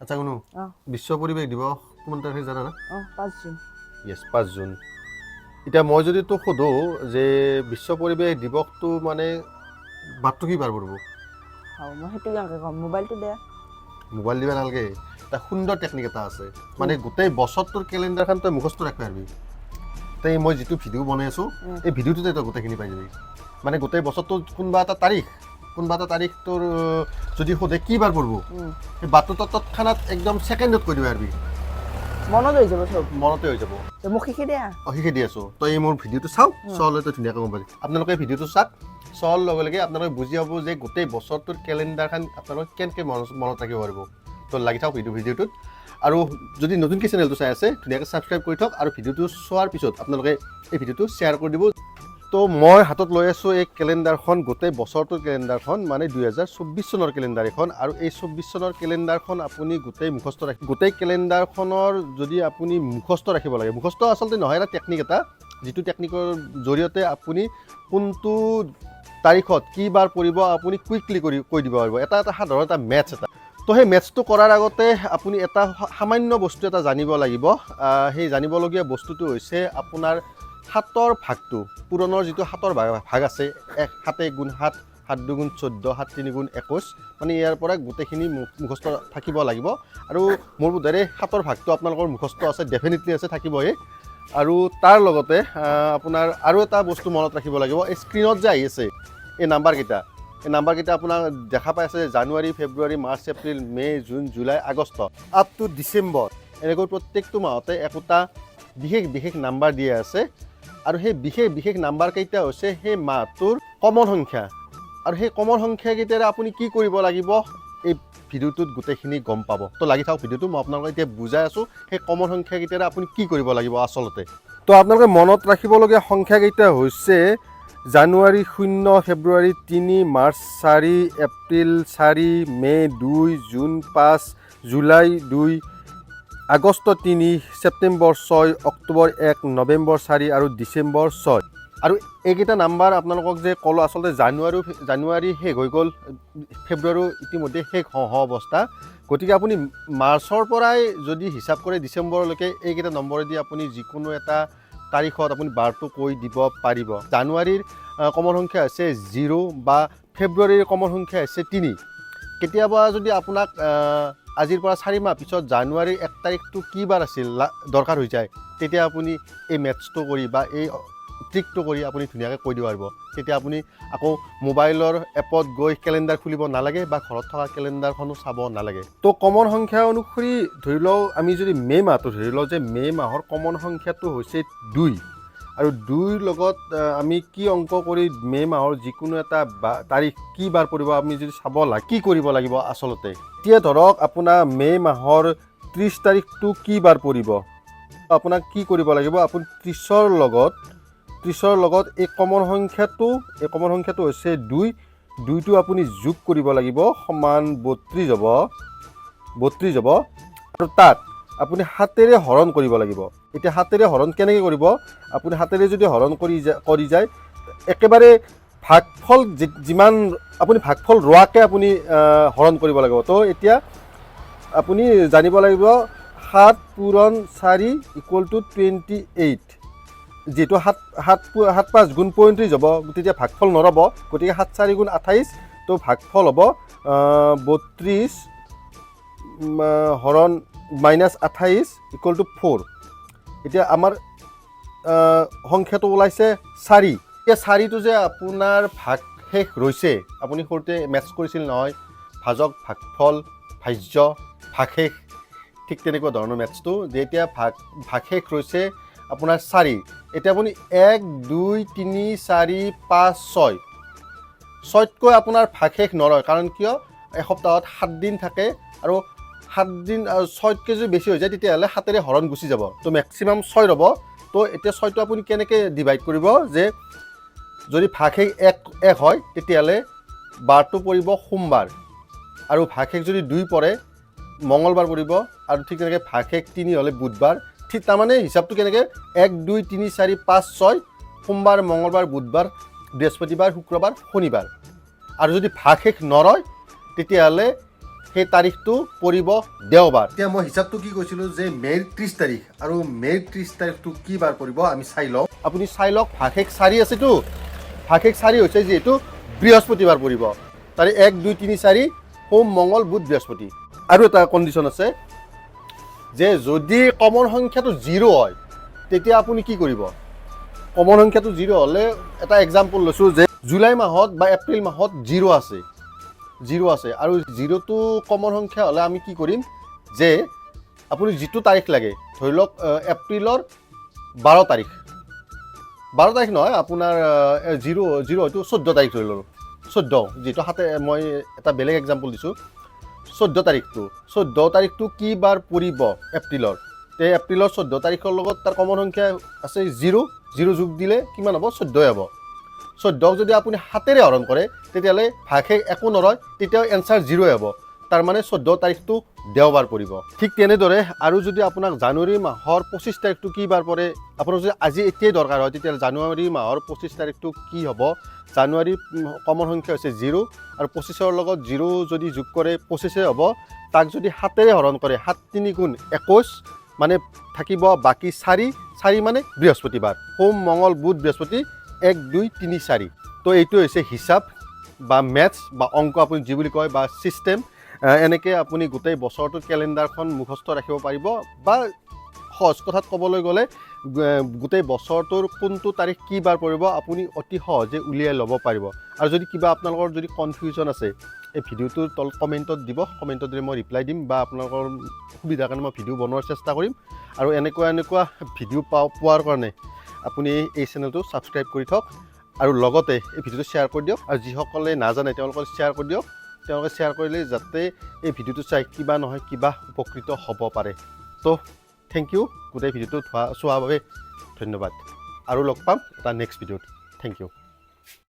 আচ্ছা গুণু, বিশ্ব পৰিৱেশ দিৱস কোন তাৰিখে জানা না? অঁ, 5 জুন। য়েছ, 5 জুন। এতিয়া মই যদি তোক সোধোঁ যে বিশ্ব পৰিৱেশ দিৱসটো মানে বাৰটো কি বাৰ পৰিব? হাও, মই সেইটো কেনেকৈ ক'ম? মোবাইলটো দে। মোবাইল দিব নালাগে, এটা সুন্দৰ টেকনিক এটা আছে। মানে গোটেই বছৰটোৰ কেলেণ্ডাৰখন তই মুখস্থ ৰাখিব পাৰিবি। তই মই যিটো ভিডিঅ' বনাই আছোঁ, এই ভিডিঅ'টোতে তই গোটেইখিনি পাই যাবি। মানে গোটেই বছৰটোত কোনোবা এটা তাৰিখ তোৰ যদি সোধে কি বাৰ পৰিব, সেই বাৰটো তই তৎক্ষণাত একদম ছেকেণ্ডত কৈ দিব পাৰিবি। মনত হৈ যাব চব। মনতে হৈ যাব। তই মোক শিকি দিয়া। অঁ, শিকি দি আছোঁ। তই এই মোৰ ভিডিঅ'টো চাওঁ, চোৱালে তই ধুনীয়াকৈ গম পাবি। আপোনালোকে ভিডিঅ'টো চাওক, চোৱাৰ লগে লগে আপোনালোকে বুজি পাব যে গোটেই বছৰটোৰ কেলেণ্ডাৰখন আপোনালোকে কেনেকৈ মনত ৰাখিব পাৰিব। তো লাগি থাকক ভিডিঅ'টোত। আৰু যদি নতুনকৈ চেনেলটো চাই আছে, ধুনীয়াকৈ ছাবস্ক্ৰাইব কৰি থওক আৰু ভিডিঅ'টো চোৱাৰ পিছত আপোনালোকে এই ভিডিঅ'টো শ্বেয়াৰ কৰি দিব। তো মই হাতত লৈ আছোঁ এই কেলেণ্ডাৰখন, গোটেই বছৰটোৰ কেলেণ্ডাৰখন, মানে 2024 চনৰ কেলেণ্ডাৰ এখন। আৰু এই 24 চনৰ কেলেণ্ডাৰখন আপুনি গোটেই মুখস্থ ৰাখি, গোটেই কেলেণ্ডাৰখনৰ যদি আপুনি মুখস্থ ৰাখিব লাগে, মুখস্থ আচলতে নহয়, এটা টেকনিক এটা, যিটো টেকনিকৰ জৰিয়তে আপুনি কোনটো তাৰিখত কি বাৰ পৰিব আপুনি কুইকলি কৰি কৈ দিব পাৰিব। এটা এটা সাধাৰণ এটা মেথছ এটা। তো সেই মেথছটো কৰাৰ আগতে আপুনি এটা সামান্য বস্তু এটা জানিব লাগিব। সেই জানিবলগীয়া বস্তুটো হৈছে আপোনাৰ সাতৰ ভাগটো, পূৰণৰ যিটো সাতৰ ভাগ ভাগ আছে, এক সাতে গুণ সাত, সাত দুগুণ 14, সাত তিনি গুণ 21। মানে ইয়াৰ পৰা গোটেইখিনি মুখস্থ থাকিব লাগিব। আৰু মোৰ বোধেৰে সাতৰ ভাগটো আপোনালোকৰ মুখস্থ আছে, ডেফিনেটলি আছে, থাকিবই। আৰু তাৰ লগতে আপোনাৰ আৰু এটা বস্তু মনত ৰাখিব লাগিব। এই স্ক্ৰীণত যে আহি আছে এই নাম্বাৰকেইটা, এই নাম্বাৰকেইটা আপোনাৰ দেখা পাই আছে, January, February, March, April, May', June, July, August up to December, এনেকৈ প্ৰত্যেকটো মাহতে একোটা বিশেষ বিশেষ নাম্বাৰ দিয়া আছে। আৰু সেই বিশেষ বিশেষ নাম্বাৰকেইটা হৈছে সেই মাহটোৰ কমন সংখ্যা। আৰু সেই কমন সংখ্যাকেইটাৰে আপুনি কি কৰিব লাগিব, এই ভিডিঅ'টোত গোটেইখিনি গম পাব। তো লাগি থাকক ভিডিঅ'টো, মই আপোনালোকক এতিয়া বুজাই আছোঁ সেই কমন সংখ্যাকেইটাৰে আপুনি কি কৰিব লাগিব আচলতে। তো আপোনালোকে মনত ৰাখিবলগীয়া সংখ্যাকেইটা হৈছে জানুৱাৰী 0, ফেব্ৰুৱাৰী 3, মাৰ্চ 4, এপ্ৰিল 4, মে' 2, জুন 5, জুলাই 2, আগষ্ট 3, ছেপ্টেম্বৰ 6, অক্টোবৰ 1, নৱেম্বৰ 4 আৰু ডিচেম্বৰ 6। আৰু এইকেইটা নাম্বাৰ আপোনালোকক যে ক'লোঁ, আচলতে জানুৱাৰী শেষ হৈ গ'ল, ফেব্ৰুৱাৰীও ইতিমধ্যে শেষ হওঁ হওঁ অৱস্থা। গতিকে আপুনি মাৰ্চৰ পৰাই যদি হিচাপ কৰে ডিচেম্বৰলৈকে, এইকেইটা নম্বৰেদি আপুনি যিকোনো এটা তাৰিখত আপুনি বাৰটো কৈ দিব পাৰিব। জানুৱাৰীৰ কমন সংখ্যা হৈছে 0 বা ফেব্ৰুৱাৰীৰ কমন সংখ্যা হৈছে 3। কেতিয়াবা যদি আপোনাক আজিৰ পৰা 4 মাহ পিছত জানুৱাৰীৰ 1 তাৰিখটো কি বাৰ আছিল দৰকাৰ হৈ যায়, তেতিয়া আপুনি এই মেথছটো কৰি বা এই ট্ৰিকটো কৰি আপুনি ধুনীয়াকৈ কৈ দিব পাৰিব। তেতিয়া আপুনি আকৌ মোবাইলৰ এপত গৈ কেলেণ্ডাৰ খুলিব নালাগে বা ঘৰত থকা কেলেণ্ডাৰখনো চাব নালাগে। তো কমন সংখ্যা অনুসৰি ধৰি লওঁ, আমি যদি মে' মাহটো ধৰি লওঁ যে মে' মাহৰ কমন সংখ্যাটো হৈছে 2 আৰু 2ৰ লগত আমি কি অংক কৰি মে' মাহৰ যিকোনো এটা তাৰিখ কি বাৰ পৰিব আমি যদি চাব লাগে, কি কৰিব লাগিব আচলতে? এতিয়া ধৰক আপোনাৰ মে' মাহৰ 30 তাৰিখটো কি বাৰ পৰিব, আপোনাক কি কৰিব লাগিব? আপুনি 30ৰ লগত এই কমন সংখ্যাটো হৈছে 2, 2টো আপুনি যোগ কৰিব লাগিব, সমান 32 হ'ব, 32 হ'ব। আৰু তাত আপুনি সাতেৰে হৰণ কৰিব লাগিব। এতিয়া সাতেৰে হৰণ কেনেকৈ কৰিব? আপুনি সাতেৰে যদি হৰণ কৰি যায়, একেবাৰে ভাগফল যিমান আপুনি ভাগফল ৰোৱাকৈ আপুনি হৰণ কৰিব লাগিব। তো এতিয়া আপুনি জানিব লাগিব 7 পূৰণ 4 ইকুৱেল টু 28। যিহেতু সাত সাত সাত পাঁচ গুণ 35 হ'ব, তেতিয়া ভাগফল নৰ'ব। গতিকে সাত চাৰি গুণ 28। তো ভাগফল হ'ব 32 হৰণ মাইনাছ 28 ইকুৱেল টু 4। এতিয়া আমাৰ সংখ্যাটো ওলাইছে 4। এতিয়া 4টো যে আপোনাৰ ভাগশেষ ৰৈছে, আপুনি সৰুতে মেথছ কৰিছিল নহয়, ভাজক, ভাগফল, ভাজ্য, ভাগশেষ, ঠিক তেনেকুৱা ধৰণৰ মেথছটো যে এতিয়া ভাগশেষ ৰৈছে আপোনাৰ 4। এতিয়া আপুনি 1, 2, 3, 4, 5, 6, ছয়তকৈ আপোনাৰ ভাগশেষ নৰয়। কাৰণ কিয়? এসপ্তাহত 7 দিন থাকে আৰু 7 দিন ছয়তকৈ যদি বেছি হৈ যায়, তেতিয়াহ'লে সাতেৰে হৰণ গুচি যাব। তো মেক্সিমাম 6 ৰ'ব। তো এতিয়া 6টো আপুনি কেনেকৈ ডিভাইড কৰিব যে যদি ভাগশেষ এক এক হয়, তেতিয়াহ'লে বাৰটো পৰিব সোমবাৰ আৰু ভাগশেষ যদি 2 পৰে, মঙলবাৰ পৰিব আৰু ঠিক তেনেকৈ ভাগশেষ 3 হ'লে বুধবাৰ। ঠিক তাৰমানে হিচাপটো কেনেকৈ? 1, 2, 3, 4, 5, 6, সোমবাৰ, মঙলবাৰ, বুধবাৰ, বৃহস্পতিবাৰ, শুক্ৰবাৰ, শনিবাৰ। আৰু যদি ভাগশেষ নৰয়, তেতিয়াহ'লে সেই তাৰিখটো পৰিব দেওবাৰ। এতিয়া মই হিচাপটো কি কৈছিলোঁ যে মে'ৰ 30 তাৰিখ, আৰু মে'ৰ 30 তাৰিখটো কি বাৰ পৰিব আমি চাই লওঁ। আপুনি চাই লওক, ভাগশেষ চাৰি আছেতো। ভাগশেষ চাৰি হৈছে যিহেতু বৃহস্পতিবাৰ পৰিব। তাৰে 1, 2, 3, 4, সোম, মঙল, বুধ, বৃহস্পতি। আৰু এটা কণ্ডিশ্যন আছে যে যদি কমন সংখ্যাটো জিৰ' হয়, তেতিয়া আপুনি কি কৰিব? কমন সংখ্যাটো জিৰ' হ'লে, এটা এক্সাম্পল লৈছোঁ যে জুলাই মাহত বা এপ্ৰিল মাহত জিৰ' আছে, জিৰ' আছে আৰু জিৰ'টো কমন সংখ্যা হ'লে আমি কি কৰিম যে আপুনি যিটো তাৰিখ লাগে, ধৰি লওক এপ্ৰিলৰ 12 তাৰিখ, 12 তাৰিখ নহয়, আপোনাৰ জিৰ' জিৰ' হয়তো 14 তাৰিখ ধৰি ল'লোঁ। 14 যিটো হাতে মই এটা বেলেগ এক্সাম্পল দিছোঁ। 14 তাৰিখটো, 14 তাৰিখটো কি বাৰ পৰিব এপ্ৰিলৰ? তে এপ্ৰিলৰ 14 তাৰিখৰ লগত তাৰ কমন সংখ্যা আছে জিৰ'। জিৰ' যোগ দিলে কিমান হ'ব? 14ই হ'ব। 14ক যদি আপুনি সাতেৰে হৰণ কৰে, তেতিয়াহ'লে ভাগশেষ একো নৰয়, তেতিয়াও এনচাৰ জিৰ'ই হ'ব। তাৰমানে 14 তাৰিখটো দেওবাৰ পৰিব। ঠিক তেনেদৰে আৰু যদি আপোনাক জানুৱাৰী মাহৰ 25 তাৰিখটো কি বাৰ পৰে, আপোনাক যদি আজি এতিয়াই দৰকাৰ হয়, তেতিয়াহ'লে জানুৱাৰী মাহৰ 25 তাৰিখটো কি হ'ব? জানুৱাৰী কমন সংখ্যা হৈছে জিৰ' আৰু 25ৰ লগত জিৰ' যদি যোগ কৰে 25ই হ'ব। তাক যদি সাতেৰে হৰণ কৰে, সাত তিনি গুণ 21, মানে থাকিব বাকী চাৰি। চাৰি মানে বৃহস্পতিবাৰ। সোম, মঙল, বুধ, বৃহস্পতি, 1, 2, 3, 4। তো এইটো হৈছে হিচাপ বা মেথছ বা অংক, আপুনি যি বুলি কয়, বা ছিষ্টেম। এনেকৈ আপুনি গোটেই বছৰটোৰ কেলেণ্ডাৰখন মুখস্থ ৰাখিব পাৰিব বা সহজ কথাত ক'বলৈ গ'লে গোটেই বছৰটোৰ কোনটো তাৰিখ কি বাৰ পৰিব আপুনি অতি সহজে উলিয়াই ল'ব পাৰিব। আৰু যদি কিবা আপোনালোকৰ যদি কনফিউজন আছে, এই ভিডিঅ'টোৰ তলত কমেণ্টত দিব। কমেণ্টত দিলে মই ৰিপ্লাই দিম বা আপোনালোকৰ সুবিধাৰ কাৰণে মই ভিডিঅ' বনোৱাৰ চেষ্টা কৰিম। আৰু এনেকুৱা এনেকুৱা ভিডিঅ' পোৱাৰ কাৰণে আপুনি এই চেনেলটো ছাবস্ক্ৰাইব কৰি থওক আৰু লগতে এই ভিডিঅ'টো শ্বেয়াৰ কৰি দিয়ক আৰু যিসকলে নাজানে তেওঁলোকক শ্বেয়াৰ কৰি দিয়ক। তেওঁলোকে শ্বেয়াৰ কৰিলে যাতে এই ভিডিঅ'টো চাই কিবা নহয় কিবা উপকৃত হ'ব পাৰে। তো thank U, গোটেই ভিডিঅ'টো চোৱাৰ বাবে ধন্যবাদ আৰু লগ পাম এটা নেক্সট ভিডিঅ'ত। Thank U.